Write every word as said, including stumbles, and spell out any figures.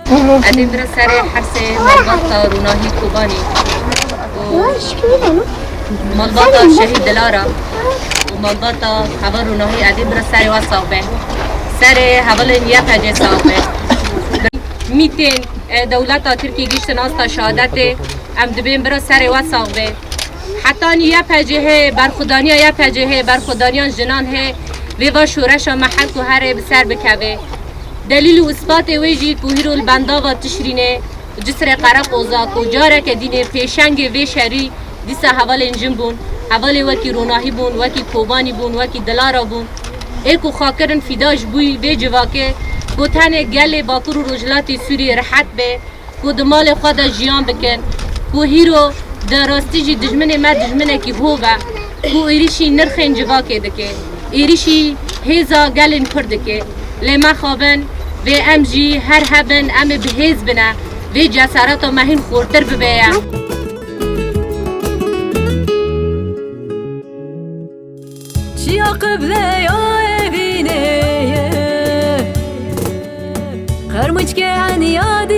Edê bira serê hersê malbata Ronahî Kobanî û malbata Şehîd Dilara û malbata heva Ronahî edê bira serê we sax be. Serê hevalên Y P G sax be. Mîtên, e, dewleta Tirkiyê giştin asta şehadetê, em dibên bira serê we sax be. Hetanî Y P G hê, berxwedaniya Y P G hê, berxwedaniya jinan hê, vê va şoreşa me her ku herê bi ser bikeve. Delîl û îspatê wê jî ku hîro li bendava Tişrînê, Cisrê Qereqoza ku careke dînê pêşengê vê şerî dîsa hevalên jin bûn, hevalê wekî Ronahî bûn, wekî Kobanî bûn, wekî Dilara bûn. Ê ku xwe kirin fîda ji bo vê civakê ku tenê gelê Bakur û Rojhilatê Sûriyê rihet be, ku di malê xwe de jiyan bikin, ku hîro di rastî jî dijminê me dijminekî hov e, ku êrîşî nirxên civakê dike, êrîşî hêza gelên Kurd dike. Lê mexabin, vê em jî her hebin, em ê bi hêz bine, vê cesareta me hîn xurtir bibe ye. Çiya qibleya evînê ye. Qermûçke eniya